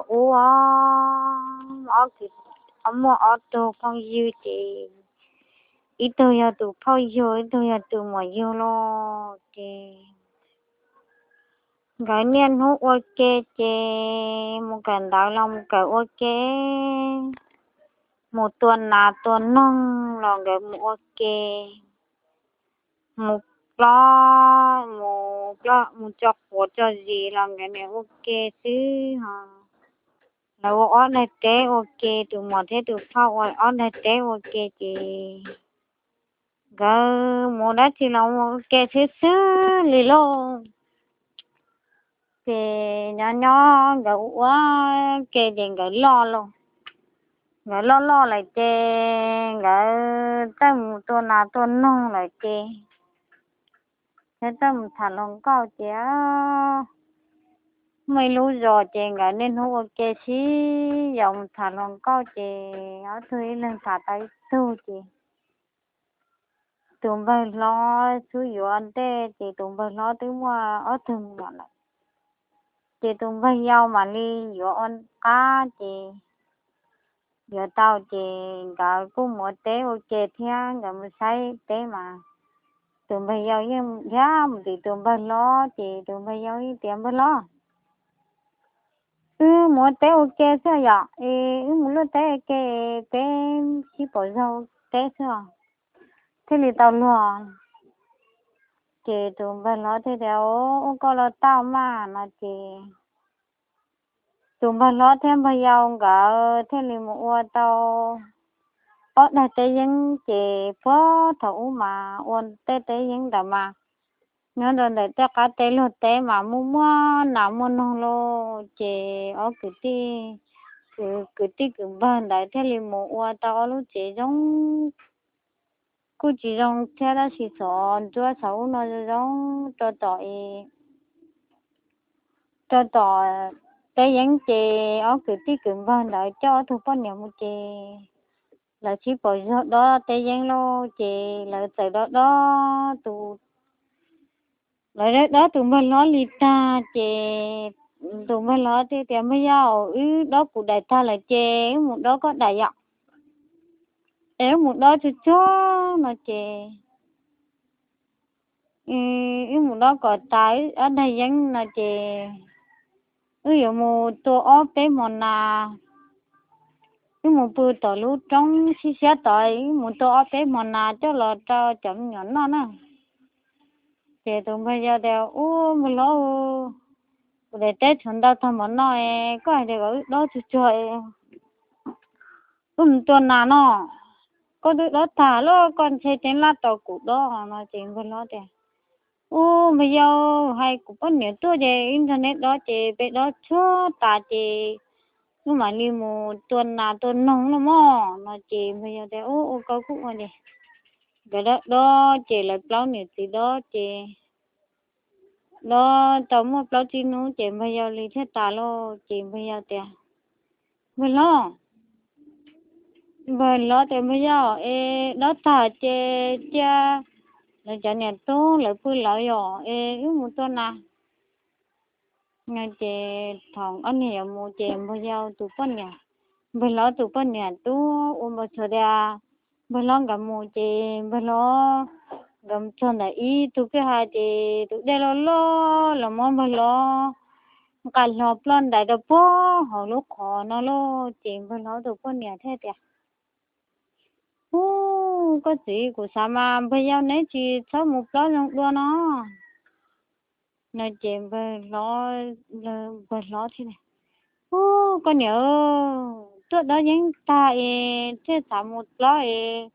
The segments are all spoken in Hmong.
ua, ob, muaj ob tug phooj ywg ces ib tug yog tus phauj yug, ib tug yog tus muam yug lauj. Ces nkawd niaj hnub ua ke, ces mus kawm ntawv los mus kawm ua ke, mus tua nas tua noog los nkawd mus ua ke, mus plob, mus plob mus tso quav tso zis los nkawd niaj ua ke xwb ho. Lawv ua ob daig teb ua ke, tus muam thiab tus phauj ua ob daig teb ua ke ces nkawd mus dab tsi los mus ua ke xwb xwb li lauj. Ces nyob nyob nkawd ua ua ke ces nkawd loj lauj. Nkawd loj loj lawm ces nkawd txawj mus tua nas tua noog lawm ces, ces txawj mus tham hluas nkauj ces muaj ib lub zos ces nkawd niaj hnub ua ke sib yaum mus tham hluas nkauj ces ob tug ib leeg tham tau ib tug ces tus npawg hlob xub yuav ntej ces tus npawg hlob twb muaj ob tug me nyuam lawm. Ces tus npawg yau mam li yuav ua qab ces yuav tau ces nkawd kuj mus ua teb ua ke thiab, nkawd mus saib teb mas tus npawg yau yeej nrhiav mus tim tus npawg hlob ces tus npawg yau yeej tias, Npawg hlob, wb mus ua teb ua ke xwb yom, es wb mus luaj teb ua ke, peb sib pauv zog teb xwb os, thiaj li tau luag. Ces tus npawg hlob thiaj tias, Ua koj los tau mas, no ces tus npawg hlob thiab npawg yau nkawd thiaj li mus ua tau ob daig teb yeeb ces puag thaum ub mas ua tej teb yeeb ntawd mas nyob rau ntawm tej qab teb luag teb mas muaj muaj nas muaj noog lauj. Ces ob kwv tij, kwv tij kwv npawg ntawd thiaj li mus ua tau ob lub tsev zoo, kuj tsis zoo thiab tab sis xov ntsuab xov ub no zoo zoo rau tom, rau tom teb yeeb ces ob kwv tij kwv npawg ntawd coj ob tug poj niam mus ces lawv sib pauv zog dob teb yeeb lauj ces lawv txawm dob dob tus, lawv dob dob tus npawg hlob li tag ces tus npawg hlob thiaj tias, Npawg yau, wb dob kuv daim tag lawm ces wb mus dob koj daim yom, es wb mus dob tsuag tsuag, no ces wb mus dob kom tas wb ob daig yeeb no ces wb yuav mus tua ob peb hmo nas, wb mus pw tom lub roob siab siab tod, wb mus tua ob peb hmo nas coj los rau cov me nyuam noj na. Ces tus npawg yau tias, Ub, npawg hlob, kuv daim teb tshuav ntau tag npaum no, koj hais tias kom wb dob tsuag tsuag, wb mus tua nas no, koj twb dob tag lawm, koj ntshe tseem laj tos kuv dob, no ces npawg hlob tias, Ub, npawg yau, hais kuv poj niam tuaj ces wb nrog neb dob ces peb dob tsuag tas ces wb mam li mus tua nas tua noog los mas, no ces npawg yau tias, Ub, ua koj kuj ua ces. Nkawd dob dob ces lawv plaub niam txiv dob ces dob tau muaj plaub tsib hnub ces npawg yau li thiaj tas lauj. Ces npawg yau tias, Npawg hlob, npawg hlob tias, Npawg yau, es dob tag ces cia lawv cov niam tub lawv pw lawv yom, es wb mus tua nas. Ces thaum ob niag yuav mus ces npawg yau tus poj niam, npawg hlob tus poj niam twb ua npau suav tias npawg hlob nkawd mus ces npawg hlob nkawd mus txog ntawm ib tug kwj ha ces tus dej loj loj los muab npawg hlob nqa hlo ploj ntais rau puag hauv lub qhov no lauj. Ces npawg hlob tus poj niam thiaj tias, Ub, koj txiv, kuv xav mas npawg yau neb tsis txhob mus plob zoo dua no, no ces npawg hlob thiaj, Ub, koj niam, tuaj dob yeeb tag es thiaj xav mus plob es,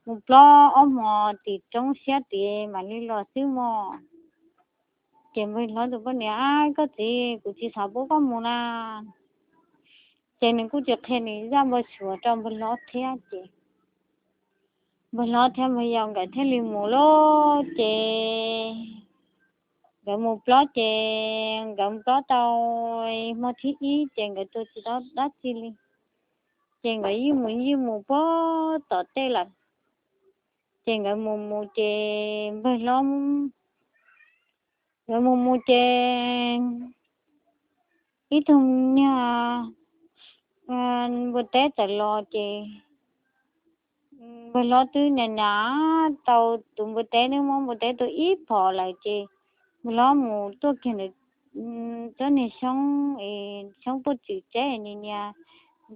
mus plob ob hmos tim roob siab tid mam li los xwb mog. Ces npawg hlob tus poj niam, Ab, koj txiv, kuv tsis xav pub koj mus na. Ces nws kuj tsis qhia nws zaj npau suav rau npawg hlob thiab ces npawg hlob thiab npawg yau nkawd thiaj li mus lauj. Ces nkawd mus plob ces nkawd mus plob tau hmo thib ib ces nkawd tua tsis tau dab tsi li. Ces nkawd yeej mus yeej mus puag tom tej lawm. Ces nkawd mus mus ces npawg hlob, nkawd mus mus ces ib tug niag npua teb txawm los ces npawg hlob twb nyas nyas tau tus npua teb, twb muab npua teb tua ib phom lawm ces npawg hlob mus tuaj kiag ntawm tsob niag xyoob, xyoob puag txwm teb nias nias,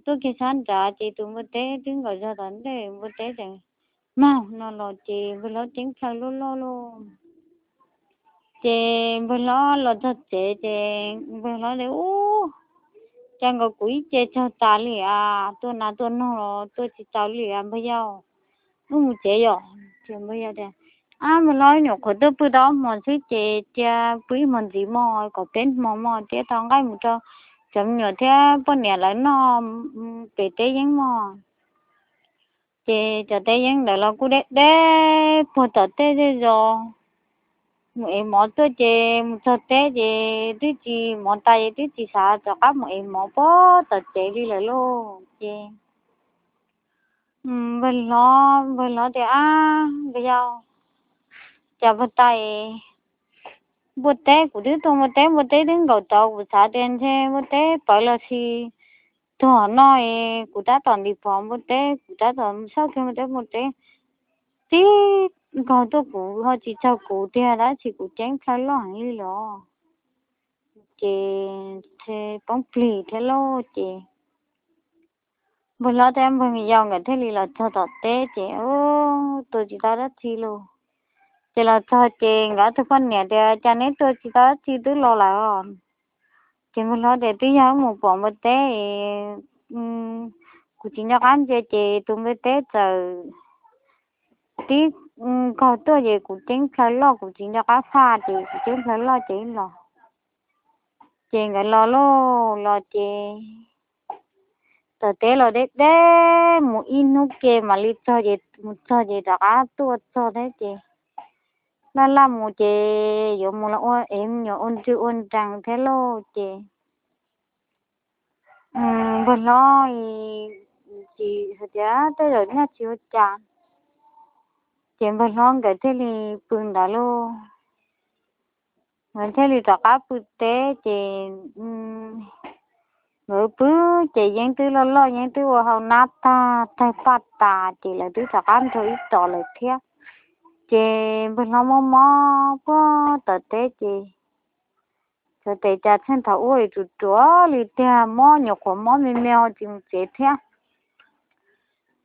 tuaj kiag sab nrad ces tus npua teb twb nkaum zog tom ntej, npua teb txawm mog no los ces npawg hlob ceeb plhaw loj loj lauj. Ces npawg hlob los txog tsev ces npawg hlob tias, Ub, cas nkaus kuv ib ce tsawg tas li as, tua nas tua noog los tua tsis tau li as npawg yau, wb mus tsev yom. Ces npawg yau tias, Ab npawg hlob, nyuam qhuav tuaj pw tau ob hmos xwb ces cia pw ib hmos ntxiv mog, kaum peb hmos mog, thiab tau nqaij mus rau cov me nyuam thiab poj niam lawv noj pem teb yeeb mog. Ces cov teb yeeb ntawd los kuj deb deb puag tom tej zej zos. Mus ev mov tuaj ces mus txog teb ces twb tsis, mov tas ces twb tsis xav rov qab mus ev mov puag tom tsev li lawm lauj. Ces npawg hlob, npawg hlob tias, Ab npawg yau, cas puag ta npua teb, kuv twb tua npua teb, npua teb twb nkaum tod, kuv xav tias ntshe npua teb pawv los sis tuag no es kuv tab tom ntim phom npua teb, kuv tab tom xauj kiag npua teb, npua teb tib nkaug tuaj kuv ho tsis tsawg kuv tiag, tab sis kuv ceeb plhaw loj heev li los. Ces poob plig thiab lauj. Ces npawg hlob thiab npawg yau nkawd thiaj li los txog tom teb ces tua tsis tau dab tsi lauj. Ces los txog ces nkawd ob tug poj niam tias, Cas neb tua tsis tau dab tsi twb los lawm? Ces npawg hlob tias, Twb yog wb mus pom npua teb, kuv tsis nco qab ntsia ces tus npua teb txawm tib nkaug tuaj ces kuv ceeb plhaw loj, kuv tsis nco qab faj ces kuv ceeb plhaw loj ces los. Ces nkawd los lauj, los ces tom teb los deb deb mus ib hnub ke mam li txog, ces mus txog ces rov qab tuaj txog thiab ces laj laj mus ces yuav mus los ua ev me nyuam ua ntswg ua nrees thiab lauj. Ces npawg hlob tsis hais tias tej zaum nyaj tsis ua cas, ces npawg hlob nkawd thiaj li pw ntawd lauj. Nkawd thiaj li rov qab pw teb ces nkawd pw ces yeeb twb loj loj, yeeb twb ua hau nab tag tawg paj tas ces lawv twb rov qab nrog ib tom lawm thiab. Ces npawg hlob mob mob puag tom teb ces xyov tes cas txheej thaum ub ruam ruam li tiag, mob nyuam qhuav mob me me ho tsis mus tsev thiab.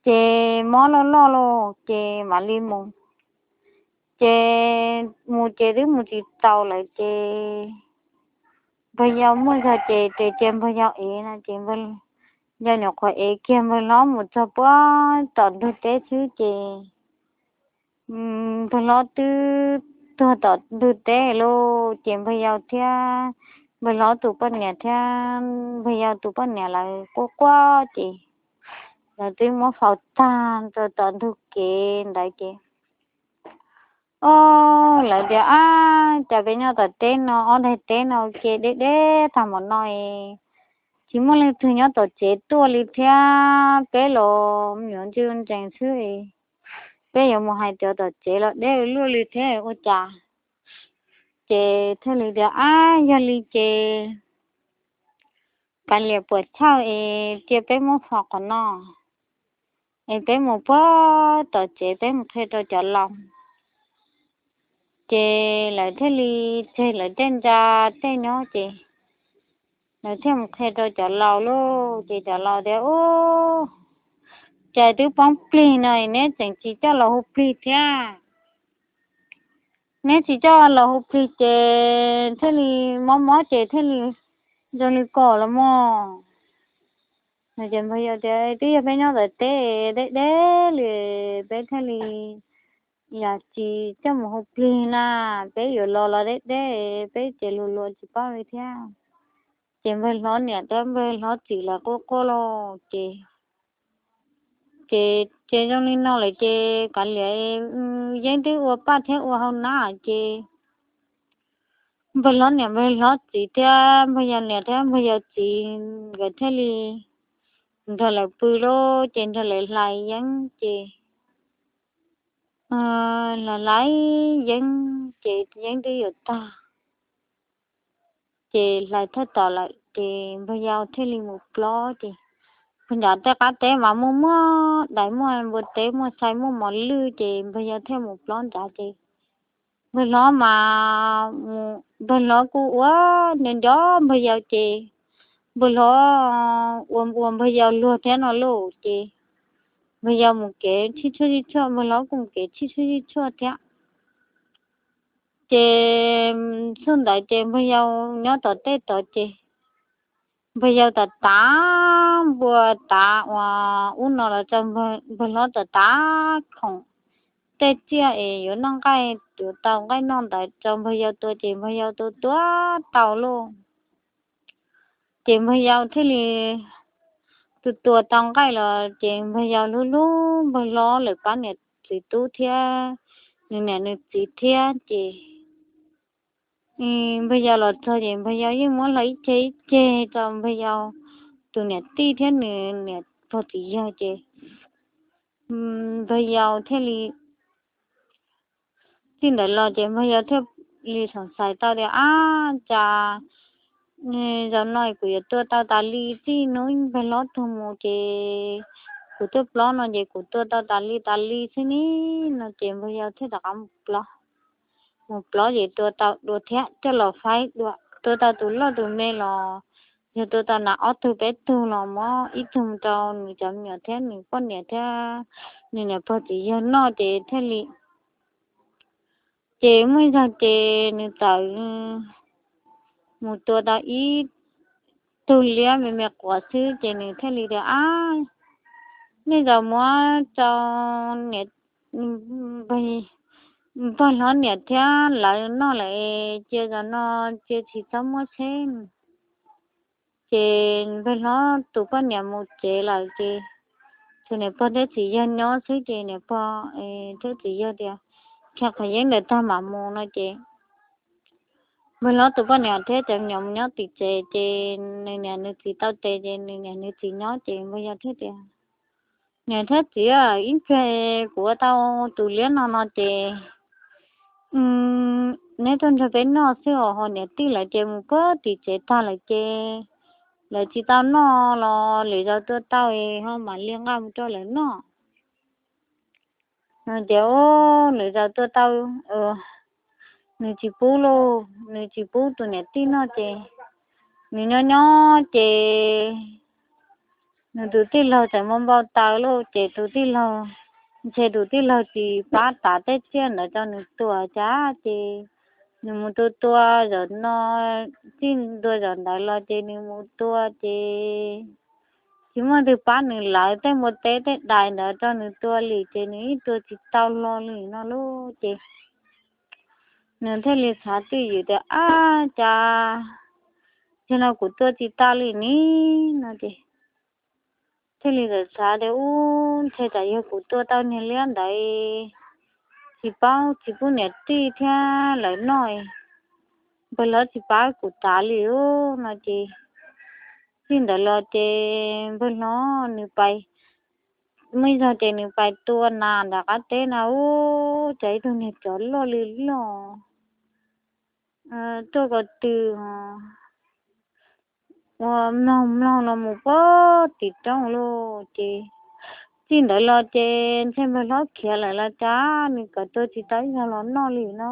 Ces mob loj loj lauj ces mam li mus. Ces mus ces twb mus tsis taus lawm ces npawg yau muaj zog ces tes cia npawg yau ev no ces npawg yau nyuam qhuav ev kiag npawg hlob mus txog puag tom ntug teb xwb ces npawg hlob twb tuag tom ntug teb lauj. Ces npawg yau thiab npawg hlob tus poj niam thiab npawg yau tus poj niam lawv quaj quaj ces lawv twb muab faus tag rau tom ntug kev ntawd ces o, lawv tias, Ab, cas peb nyob tom teb no, ob daig teb no ua ke deb deb tag npaum no es tsis muaj leej twg nyob tom tsev tuaj li thiab, peb los me nyuam ntsuj ntsees xwb, peb yuav mus hais tias tom tsev los deb ua luaj li thiab ua cas? Ces thiaj li tias, Ab, yog li ces kav liam puam chawj es cia peb muab faus qhov no es peb mus puag tom tsev, peb mus qhia rau cov laus. Ces lawv thiaj li tseg lawv tej ntsa tej nyob ces lawv thiaj mus qhia rau cov laus lauj. Ces cov laus tias, Ub, cas twb poob plig no neb tseem tsis coj los hu plig thiab? Neb tsis coj los hu plig ces thiaj li mob mob ces thiaj li zoo li kom los mog. Ces npawg yau tias, Twb yog peb nyob tom teb deb deb li, peb thiaj li yam tsis coj mus hu plig na, peb yuav los los deb deb, peb ces luag luag tsis paub li thiab. Ces npawg hlob niam thiab npawg hlob txiv lawv quaj quaj lauj. Ces, ces, ces zoo li no lawm ces kav liam, yeeb twb ua paj thiab ua hau nab ces npawg hlob niam npawg hlob txiv thiab npawg yau niam thiab npawg yau txiv nkawd thiaj li nrog lawv pw lauj. Ces nrog lawv hlais yeeb ces hlais hlais yeeb ces yeeb twb yuav tag. Ces hlais thawj tom lawm ces npawg yau thiaj li mus plob ces puag nram tej qab teb mas muaj muaj dais, muaj npua teb, muaj xai, muaj mos lwj, ces npawg yau thiaj mus plob nrad ces npawg hlob mas, npawg hlob kuj ua nco nco npawg yau ces npawg hlob ua ua npawg yau luag thiab no lauj. Ces npawg yau mus kev tsis tshua tsis tshua, npawg hlob kuj mus kev tsis tshua tsis tshua thiab. Ces xub ntawd ces npawg yau nyob tom tej tod ces npawg yau tav tav npua, tav ua ub no los rau npawg hlob tav tav khoom tej tsiaj es yuav noj nqaij, yuav tau nqaij noj ntawd rau npawg yau tua ces npawg yau tua tua tau lauj. Ces npawg yau thiaj li tua tua tau nqaij los ces npawg yau hlub hlub npawg hlob lawv pab niam txiv tub thiab nws niam nws txiv thiab ces npawg yau los txog ces npawg yau yeej muab hlo ib ceg ib ceg rau npawg yau tus niam tij thiab nws niam pog txiv yawg ces npawg yau thiaj li txij ntawd los ces npawg yau thiaj li xoom xais tau tias, ab, cas zaum no kuv yuav tua tau tas li, txij hnub npawg hlob tuag mus ces kuv tuaj plob no ces kuv tua tau tas li tas li xwb ne, no ces npawg yau thiaj rov qab mus plob. Mus plob ces tua tau dua thiab, coj los faib dua, tua tau tus loj tus me los yog tua tau na ob tug peb tug los muab ib tug rau nws cov me nyuam thiab nws poj niam thiab nws niam pog txiv yawg noj ces thiaj li ces muaj ib zaug ces nws txawm mus tua tau ib tug liab me me quav xwb ces nws thiaj li tias, ab, nej zaum muab rau niam, npawg hlob niam thiab lawv noj lawm, cia zaum no cia tsis txhob muab tsheb. Ces npawg hlob tus poj niam mus tsev lawm ces tsuas niam pog thiab txiv yawg nyob xwb ces niam pog thiab txiv yawg tias, kha qhov yeeb ntawd tag mam mus no ces npawg hlob tus poj niam thiab cov me nyuam mus nyob tim tsev ces nws niam nws txiv tau tes ces nws niam nws txiv nyob ces npawg yau thiaj tias, niam thiab txiv, ib pliag kuv ua tau tus liab no no ces neb tuaj nrog peb noj xwb os, ho niam tij lawv ces mus puag tim tsev tag lawm ces lawv tsis tau noj los lwm zaus tua tau ho mam li nqa mus rau lawv noj. Ces lwm zaus tua tau nws tsis pub lauj, nws tsis pub tus niam tij noj ces nws nyob nyob ces nws tus tij laug txawm npau npau taws lauj, ces tus tij laug, ntshe tus tij laug tsis pab tav tej tsiaj ntawd rau nws tua cas ces nws mus tua tua zaum no, txij ntua zaum ntawd los ces nws mus tua ces tsis muaj leej twg pab nws lawv tej npua teb tej dais ntawd rau nws tua li ces nws yeej tua tsis tau hlo li no lauj ces nws thiaj li xav twj ywm tias, ab, cas zaum no kuv tua tsis tau li ni no ces thiaj li txawm xav tias, ub, ntshe tsam yog kuv tua tau niag liab ntawd tsis paub tsis pub niam tij thiab lawv noj, npawg hlob tsis pab kuv tav li no ces txij ntawd los ces npawg hlob nws pais, muaj ib zaug ces nws pais tua nas nram qab teb na, ub, cas ib tug niag tsov loj li loj tuaj ko tw ua mloog mloog los mus puag tim roob lauj ces txij ntawd los ces ntshe npawg hlob khiav lawm los cas nws kawm tuag tsis tau ib zaug los noj li no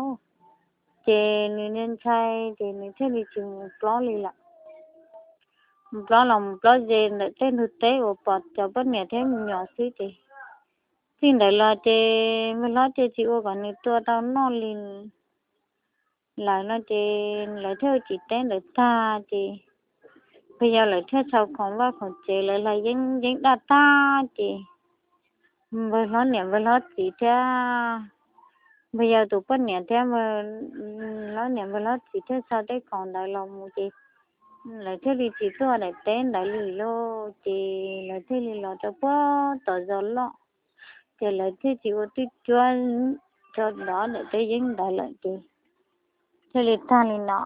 ces nws ntshai ces nws thiaj li tsis mus plob li lawm. Mus plob los mus plob ze ntawm tej ntug teb uas pom cov poj niam thiab me nyuam xwb ces txij ntawd los ces npawg hlob ces tsis ua kom nws tua tau noj li lawm no ces lawv thiaj ua tsis teb ntawd tag ces npawg yau lawv thiaj txhau khoom vaj khoom tsev lawv hlais yeeb yeeb daj tag ces npawg hlob niam npawg hlob txiv thiab npawg yau tus poj niam thiab npawg hlob niam npawg hlob txiv thiaj txhau tej khoom ntawd los mus ces lawv thiaj li tsis tuaj daim teb ntawd li lauj ces lawv thiaj li los rau puag tom zos loj ces lawv thiaj tsis ua twj cuab rau daim teb yeeb ntawd lawm ces thiaj li tag li no.